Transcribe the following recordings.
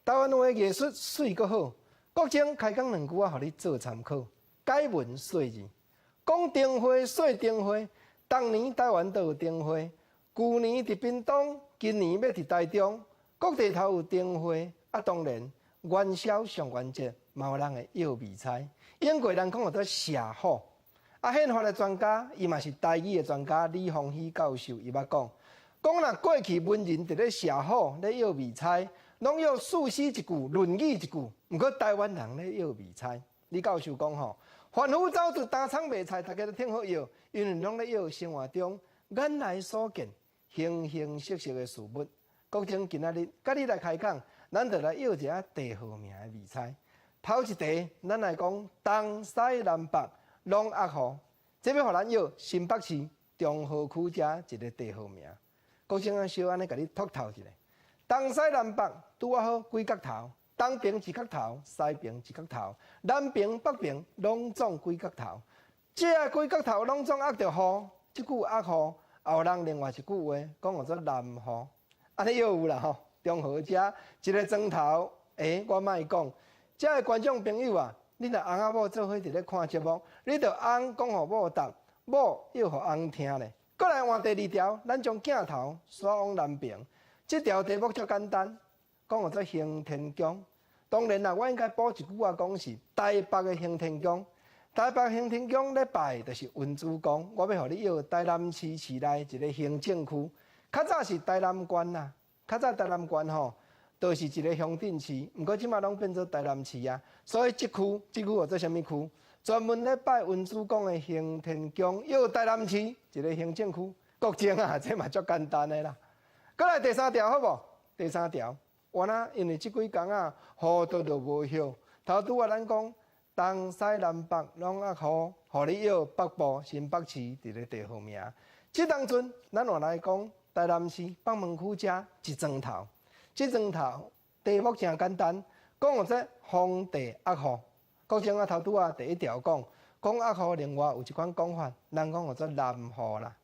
台灣話藝術媠閣好，國政開講兩句仔，予你做參考。解文說字，講燈會說燈會，當年台灣都有燈會，舊年佇屏東，今年欲佇台中，各地頭有燈會。啊，當然元宵上元節，嘛有人會搖未猜。英國人講號做社火。啊，憲法的專家，伊嘛是台語的專家李鴻禧教授，伊捌講，講若過去文人佇咧社火咧搖未猜，攏用四詩一句、論語一句。毋過台灣人咧搖未猜，李教授講吼，凡夫走卒擔蔥賣菜，大家都挺好搖，因為攏咧搖生活中眼內所見、形形色色的事物。國政今仔日佮你來開講，咱就來搖一下地號名的未猜。頭一題，咱來講東西南北攏壓雨，這欲予咱搖新北市中和區遮一个地號名。國政啊，小按呢共你凸透一下，東西南北拄仔好幾角頭，東爿一角頭，西爿一角頭，南爿北爿攏總幾角頭。這幾角頭攏總壓著雨，這句壓雨，也有人另外一句話講號做南雨，按呢搖有啦吼。中和遮一个磚頭，欸，我莫講，遮的觀眾朋友啊，你若翁仔某做伙佇咧看節目，你著翁講予某答，某搖予翁聽咧。閣來換第二條，咱將鏡頭徙往南爿，這條題目較簡單，講號做行天宮。當然啦，我應該補一句話講是台北的行天宮。台北行天宮咧拜的就是恩主公，我欲予你搖台南市市內一个行政區，較早是台南縣啦，較早台南縣吼，就是一个鄉鎮市，毋過這馬攏變做台南市啊。所以這區，這區號做啥物區？專門咧拜恩主公的行天宮，搖台南市一个行政區。國政啊，這嘛足簡單的啦。閣來第三條好無？第三條，原來因為這幾工啊，雨都落無歇，頭拄仔咱講東西南北攏壓雨，予你搖北部新北市佇咧地號名。這當陣，咱換來講台南市北門區遮一磚頭，這磚頭題目誠簡單，講號做荒地壓雨。國政啊，頭拄仔第一條講講壓雨，另外有一款講法，人講號做南雨啦。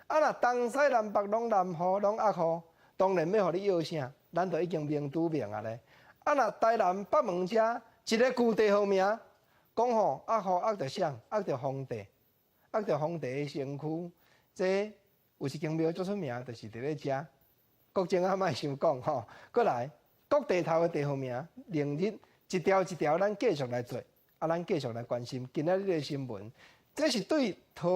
啊，若東西南北攏南雨，攏壓雨，當然欲予你搖啥，咱就已經明拄明啊咧。啊，若台南北門遮一个舊地號名，講吼壓雨壓著啥？壓著荒地，壓著荒地的身軀。這有一間廟足出名，就是佇咧遮。國政啊，莫傷講吼，閣來各地頭的地號名，明日一條一條，咱繼續來做。啊，咱繼續來關心今仔日的新聞，這是對桃園。